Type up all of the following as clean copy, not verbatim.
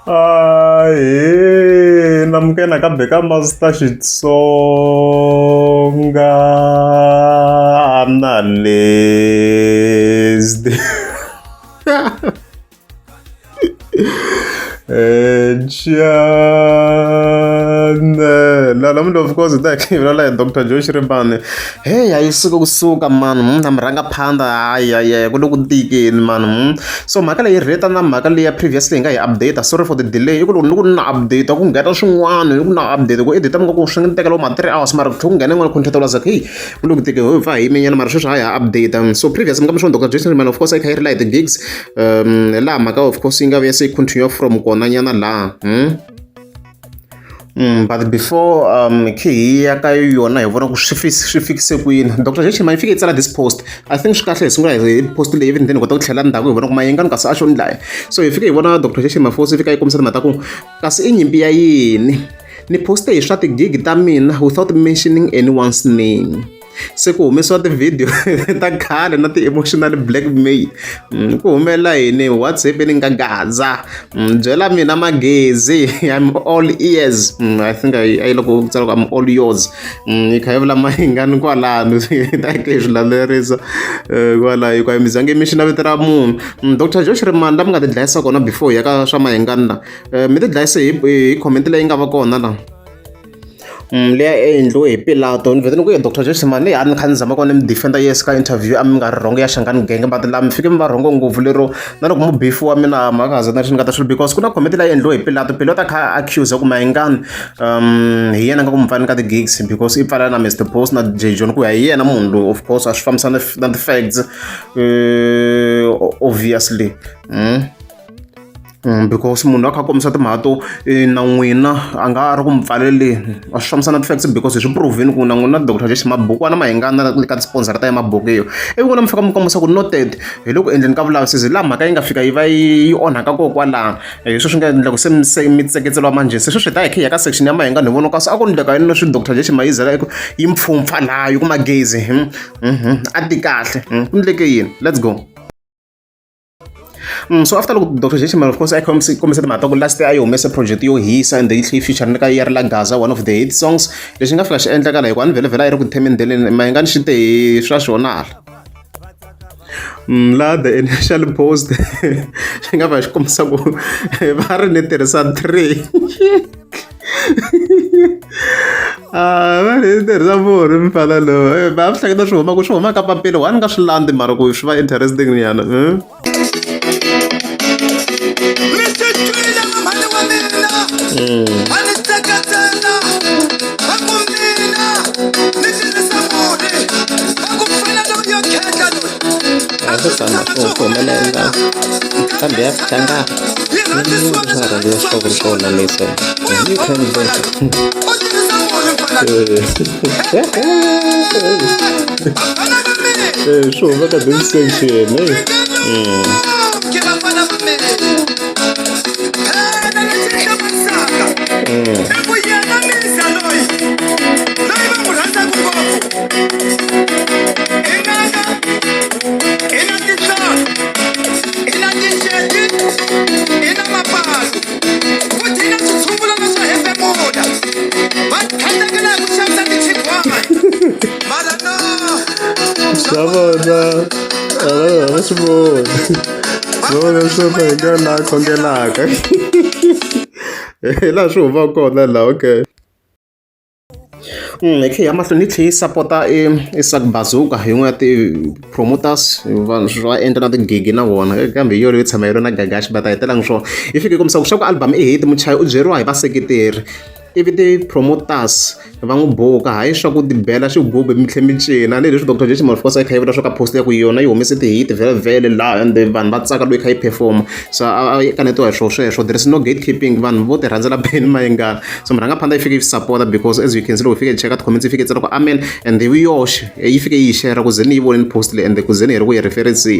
Ahee namukela nakambe ka Master Xitsonga Analyst. Channel. Namuntlha of course hi ta hi vulavula hi Doctor Joe Shirimani. Hey a yi suka kusuka mani na murhangaphandha hayi hayi ku le ku tikeni mani. So mhaka leyi relate na mhaka leyi ya previously hi nga yi update sorry for the delay i ku loko ni ku na update ku nghena swin'wana ni ku na update ku edit mi nga ku swi nga ni tekela ma 3 hours mara ku tlhela ku nghena yin'wana content was like hey ku le ku tikeni ho hi pfa hi yimenyana mara sweswi ha ha update. So previous mi nga mi swona Dr. Joe Shirimani of course a yi kha yi ri la hi ti-gigs laha mhaka of course yi nga vuya se yi continue from kona nyana laha. But before khe hi ya ka yona hi vona ku swi swi fikise kwini Dr. Joe Shirimani yi fike yi tsala this post. I think swi kahle hi sungula hi post leyi even then hi kota ku tlhela ndzhaku hi vona ku Mayengani kasi a xo ndlaya. So hi fike hi vona Dr. Joe Shirimani force yi fika yi kombisa timhaka ta ku kasi i nyimpi ya yini ni poste hi swa tigigi ta mina without mentioning anyone's name. Se ku humesiwa ti-video ta khale na ti-emotional blackmail. Ku humelela yini what's happening ka Gaza byela mina Magezi I'm all ears. I think a yi loko ku tsala ku I'm all yours yi kha yi vula Mayengani kwalano ta ke hi swi landzelerisa kwala hikuva mi zange mi xi na vito ra munhu. Dr. Joe Shirimani la mi nga ti dlayisa kona before hi ya ka swa Mayengani la mi ti dlayise hi comment leyi nga va kona la leya endliwe hi Pilato ni vhete ni ku Dr. Joe Shirimani leyi a ni kha ni zama kona mi defender yes ka interview a mi nga ri wrong ya Shangani Gang but laha mi fike mi va wrong ngopfu lero na loko mu bifiwa mina mhaka haza na ni nga ta swilo because ku na comment leyi endliwe hi Pilato. Pilato a kha a accuse ku Mayengani hi yena nga ku mi pfaleni ka ti-gigs because i pfala na Mr Post na J John ku ya hi yena munhu loyi of course a swi fambisana na ti-facts obviously. Because munhu a kha a kombisa timhaka to na n'wina a nga ri ku mi pfaleleni a swi fambisana ti-facts because hi swi prove-ini ku na n'wina Dr. Joe Mabukwana Mayengani na le ka ti-sponsor ta ya mabuku iyo ivi n'wina mi fika mi kombisa ku noted hi le ku endleni ka vulavisisi laha mhaka yi nga fika yi va yi onhaka kona kwalano hi sweswi nga endla ku se se mi tseketseliwa manjhe se sweswi hi ta hi kha hi ya ka section ya Mayengani hi vona kasi a ku endleka yini leswi Dr. Joe Mayizela yi mpfhumpfha laha yi ku Magezi a ti kahle ku endleke yini let's go. So after loko Dr. Joe Shirimani of course a kombisa timhaka ta ku last year a yi humese project yo hisa and yi tlhe yi feature na ka ya ri la Gaza one of the hit songs lexi nga fika xi endlakala hikuva a ni vhele vhele a yi ri ku themendeleni Mayengani xi te hi swa xona hala. Laha the initial post xi nga va xi kombisa ku va ri ni tirhisa three va ri ni tirhisa murhi mfana lowu va swi hleketa swi huma ku swi huma ka papila one nga swi landzi mara ku swi va interesting nyana. A swi tshama swi humelela nqambi ya tlanga swa rhandziwa swa ku ri kona leswi you can swi huma ka this section hey. Swa vona a va swi voni va vona swo ka hi nga laha khongelaka hi laha swi humaka kona laha okay. Hi tlhe hi ya mahlweni yi tlhe yi sapota Isak Bazooka hi yin'wana ya ti-promoters vanhu va endla na tigigi na vona kambe hi yona yo tshama yi ri na Gagash but a hi telangi swona yi fike yi kombisa ku swa ku album i hit muchayi u byeriwa hi vaseketeri ivi ti-promoters va n'wi buka hayi swa ku tibela xigubu mi tlhe mi cina ni leswi Dr. Jason Malfosa yi kha yi vula swa ka post ya ku yona yi humese ti-hit vhele vhele laha and vanhu va tsaka loko yi kha yi perform so a yi kanetiwa hi swona sweswo there is no gatekeeping vanhu vo ti rhandzela Benny Mayengani so murhangaphandha yi fike yi support because as you can see loko yi fike yi cheka ti-comments yi fike yi tsala ku amen and yi yoxe yi fike yi share ku ze ni yi vonile post leyi and ku ze ni hi ri ku yi reference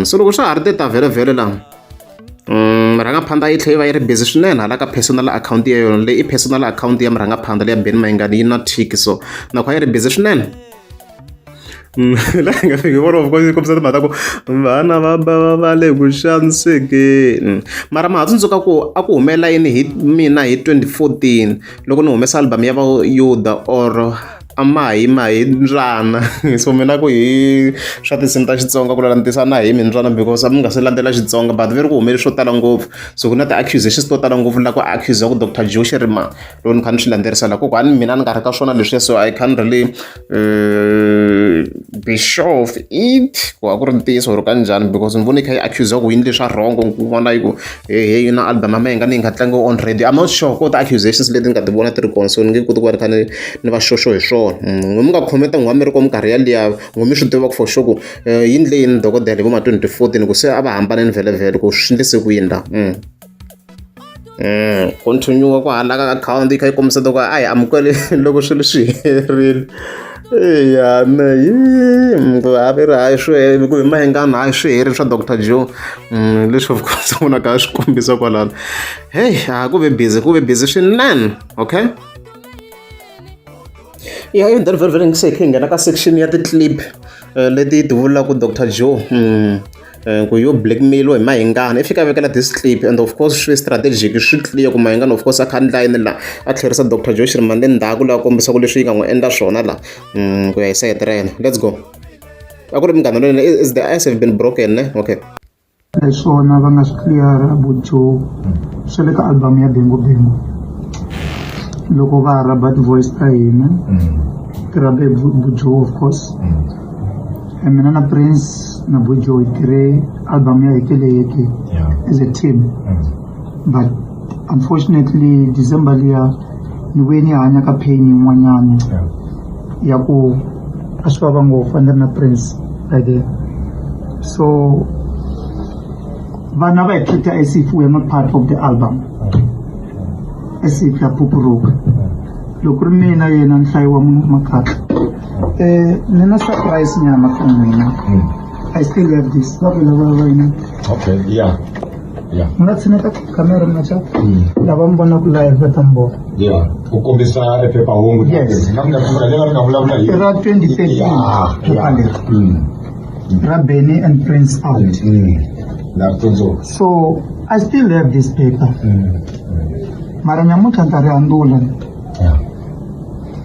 so loko swa ha ri te ta vhele vhele laha murhangaphandha yi tlhela yi va yi ri busy swinene hala ka personal account ya yona leyi i personal account ya murhangaphandha leya Benny Mayengani yi na tick so nakona yi ri busy swinene. Laha hi nga fiki vona of course yi kombisa timhaka ta ku vana va bava va le ku xanisekeni mara ma ha tsundzuka ku a ku humelela yini hi mina hi 2014 loko ni humesa album ya va Yuda or a ma hi ma hi mbyana so mina ku hi swa tinsimu ta Xitsonga ku langutisa na hi mindzwana because a mi nga se landzela Xitsonga but ve ri ku humelele swo tala ngopfu so ku na ti-accusations to tala ngopfu la ku accuse ku Doctor Joe Shirimani loko ni kha ni swi landzelerisa la kokwani mina ni nga ri ka swona leswiya so I can't really be sure of it ku a ku ri ntiyiso or kanjhani because ni vone yi kha yi accuse ku yini leswa wrong ku vona yi ku hey yi na album ya mehe ni yi nga tlangiwi on radio I'm not sure ko ti-accusations leti ni nga ti vona ti ri kona so ni nge koti ku va ni kha ni ni va sure hi swona n'we mi nga khometa n'we mi ri ko minkarhi yaliya n'we mi swi tiva for sure ku yini leyi ni dokodela hi vo ma 2014 ku se a va hambanini vhele vhele ku swi endlise ku yini la. Continue ku hala ka akhawunti yi kha yi kombisa ku a hi amukeli loko swilo swi herile eya me yi a va ri hayi swi ku hi mayengani hayi swi herile swa Doctor Joe leswi of course vonaka swi kombisa kwalano hey a ku ve busy ku ve busy swinene okay ya and then vhele vhele se hi kha hi nghena ka section ya ti-clip leti ti vulaka Doctor Joe. Ku yo blackmail-iwa hi Mayengani i fika a vekela this clip and of course swi strategic swi clear ku Mayengani of course a kha a ndla yini la a tlherisa Doctor Joe Shirimani le ndzhaku laha kombisa ku leswi yi nga n'wi endla swona la ku ya hi sayiti ra yena let's go a ku ri munghana lonene is the ice have been broken ne okay hi swona va nga swi clear-a vo Joe swa le ka album ya Bengu Bengu loko va ha rhaba ti-voice ta hina ti rhabe Joe of course mina na Prince na Bojo hi tirhe album ya Hekeleheke as a team but unfortunately December liya ni vuye ni hanya ka pain yin'wanyana ya ku a swi vava ngopfu a ni ri na Prince by then so vana va hi treat as if we are not part of the album as if ya phuphuruka loko ku ri mina yena ni hlayiwa munhu makatla ni na surprise nyana for n'wina I still have this va vulavula va yina okay yeah yeah mi nga tshineta camera mi nga cha lava mi vonaka live va ta mi vona yeah ku kombisa ephephahungu Yes. na mi nga leri nga vulavula hi i ra 2013 phepha leri ra Benny and Prince out na tsundzuka so I still have this paper mara nyamuntlha ni ta ri handzula yeah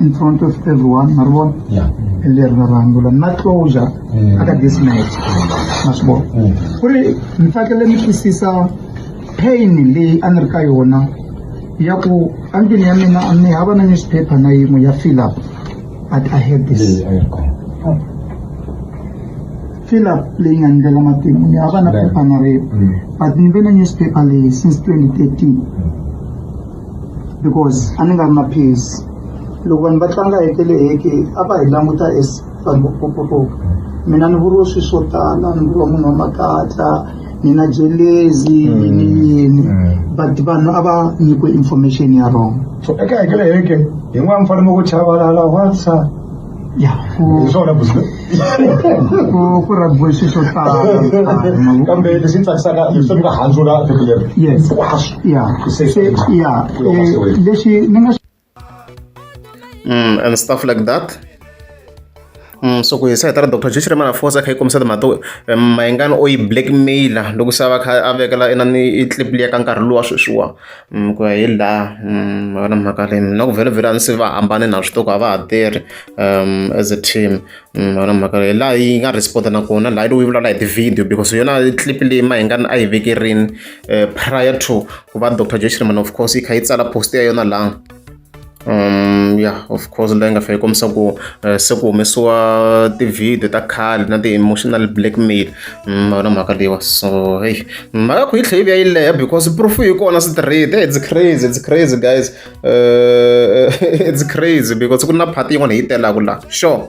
in front of everyone ma ri vona yeah leri ra ri handzula na closure aka this match ma swi vona ku ri ni fanekele ni twisisa pain leyi a ni ri ka yona ya ku endlwini ya mina a ni hava na newspaper na yin'we ya fill up but I had this leyi a yi ri kona fill up leyi nga ndlela matimu ni hava na phepha na rin'we but ni ve na newspaper leyi since 2013 because a ni nga ri na peace loko vanhu va tlanga hekeleheke a va hi languta as vanhu vo phuphuruka mina ni vuriwe swilo swo tala ni vuriwa munhu wa makatla ni na jelezi yini yini but vanhu a va nyikiwe information ya wrong so eka hekeleheke hi n'wana mi fanele ku chavalala whatsa ya ku hi swona busi ku ku rhabiwe swilo swo tala kambe lexi ni tsakisaka leswi mi nga handzula phepha leri yes hinkwaswo ya Se- se ya Ku ya mahlweni. lexi ni nga And stuff like that. So ku hi sayiti ra Dr. Joe Shirimani of course a kha yi kombisa timhaka to Mayengani o yi blackmail-a loko se a va kha a vekela inani i clip liya ka nkarhi luwa sweswiwa ku ya hi laha na mhaka leyi na ku vhele vhele a ni se va hambane na swi tiva ku a va ha tirhi as a team na mhaka leyi laha yi nga respond na kona laha yi vulavula hi ti-video because yona clip leyi Mayengani a yi vekerini prior to ku va Dr. Joe Shirimani of course yi kha yi tsala post ya yona laha yeah of course leyi nga fika yi kombisa ku se ku humesiwa ti-video ta khale na ti-emotional blackmail na mhaka leyiwa so hey mhaka ku yi tlhela yi vuya yi leha because proof yi kona straight hey, it's crazy, it's crazy guys, it's crazy because ku na part yin'wana hi yi telaka laha sure.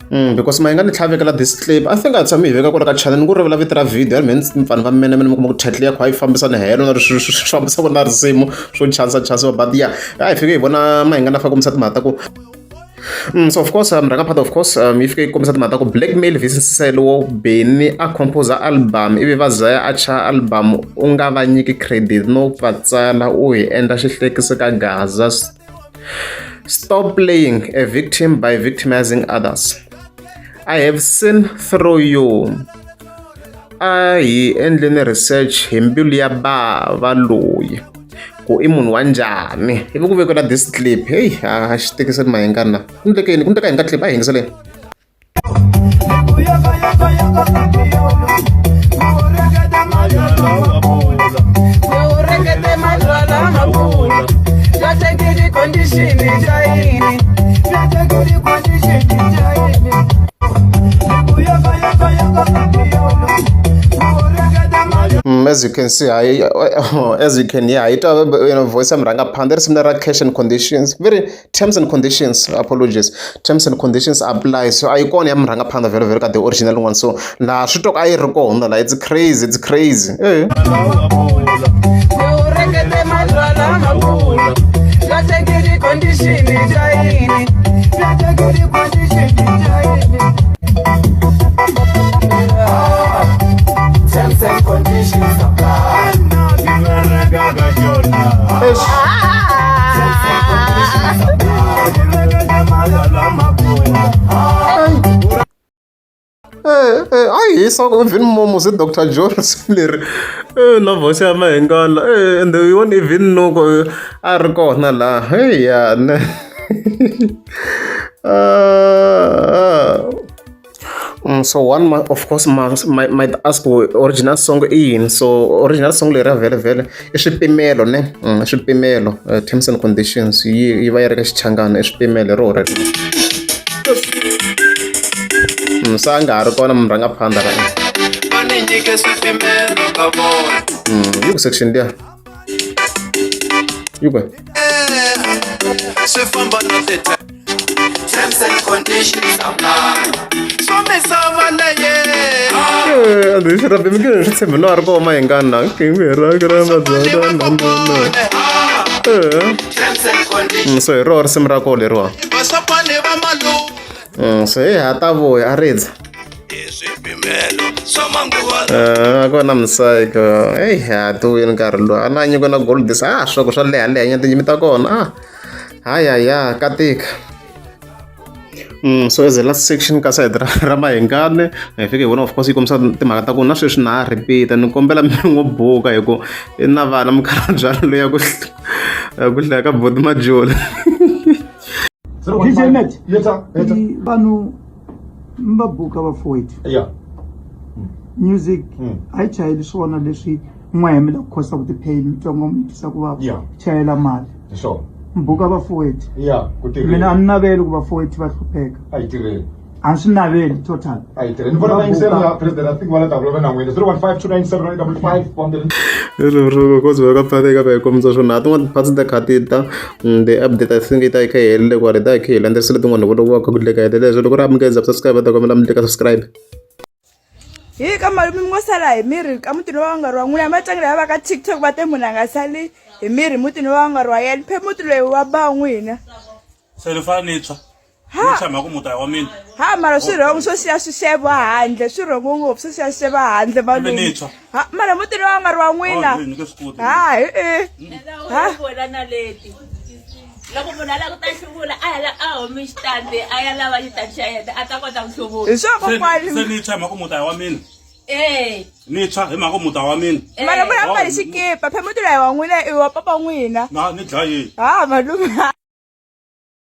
Because Mayengani tlhela vekela this clip I think a tshame hi veka kwala ka channel ni ku rivela vito ra video ya mina ni pfani va mene mene mi kuma ku title ya kha yi fambisa ni helo na swi fambisaka na risimu swo chansa chansa but yeah a hi fike hi vona Mayengani a fa kombisa timhaka ta ku so of course rhanga part of course yi fike yi kombisa timhaka ta ku blackmail vs wo Benny a compose album ivi va zaya a cha album u nga va nyiki credit no va tsala u hi endla xihlekiso ka Gaza. Stop playing a victim by victimizing others. I have seen through you. A hi endleni research hi mbilu ya bava loyi ku i munhu wa njhani ivi ku vekiwa na this clip heyi a xi tekiseni mahingani na ku ndlekeni ku ndleka hi nga clip a hi yingiseleni. As you can see, I, as you can hear, I you know, voice ya murhangaphandle risimu ra cash and conditions very terms and conditions apologies terms and conditions apply so a yi kona ya murhangaphandle vhele vhele ka the original one so laha swi twa ku a yi ri kona la it's crazy, it's crazy eh. A yi hisa even momo se Dr. Joe risimu leri na voice ya Mahingana and you won't even know ku a ri kona laha hey ya ne. So one of course might ask original song i yini. So original song leri vhele vhele i swipimelo ne. Swipimelo terms and conditions yi va yi ri ka Xichangani i swipimelo hi roho rero. Se a nga ha ri kona murhangaphandla ra yi ku section liya yi ku swi famba na ti terms and conditions apply swa misava leye. Eh, swi rhabi mi nge swi tshembi no a ri kona Mahingani na Terms and conditions. So hi roho risimu ra kona leriwa. Vasapani va malume. So hi ha ta vuya a ridza. Swipimelo swa manguva. A ko na musayiko eyi ha ti wini nkarhi lowu a na nyiko na gold this a swoko swo leha leha nyana tinyimi ta kona a hayaya ka tika. So as a last section ka side ra Mahingani hi fike hi vona of course yi kombisa timhaka ta ku na sweswi na ha repeat ni kombela mi n'wi buka hi ku i na vana mukhalabye loyi ya ku ya ku hlaya ka boti Majoli. DJ Matt. Yes sir, yes sir. Vanhu va buka vafowethu. Music a yi chayeli swona leswi n'wehe mi la ku khosa ku ti-pain mi twa ngoma mi twisa ku vava. Chayela mali. Hi swona. Buka vafowethu. Yeah, ku tirheni. Mina a ni naveli ku vafowethu va hlupheka. A yi tirheni. A ni swi naveli total. A yi tirheni. Ni vona vayingiseri la president I think va la ta vulavula na n'wina 015 297 955. Because va ka pfale ka va hi kombisa swona tin'wana ti-parts ta kha ti ta the update I think yi ta yi kha yi helele kwale ta yi kha yi landzerisile tin'wana hi vona ku va kha ku ndleka hetelele loko ri amukeza subscribe ta kombela mi ndleka subscribe. Hi ka malume mi ngo sala hi miri ka mutini wa nga ri wa n'wina matlangelo ya va ka TikTok va te munhu a nga sali hi miri mutini wa nga ri wa yena phe muti loyi wa ba n'wina. Se ni fane ni tshwa ni tshwa mhaka muti wa mina. Ha mara swi wrong swo siya swixevo handle swi wrong ngopfu swo siya swixevo handle malume. Ni tshwa. Ha mara mutini wa nga ri wa n'wina. Oh, ni nge swi koti. Ha e e. Ha. Vona na leti loko munhu a lava ku ta hluvula a ya a humi xitandi a ya lava xitandi xa yena a ta kota ku hluvula. Hi swa kokwani. Se ni tshwa hi mhaka muti wa mina. Eh. Ni tshwa hi mhaka muti wa mina. Mara munhu a mbale xikipa phe muti loyi wa n'wina i wa papa n'wina. Na ni dlayile. Ha malume.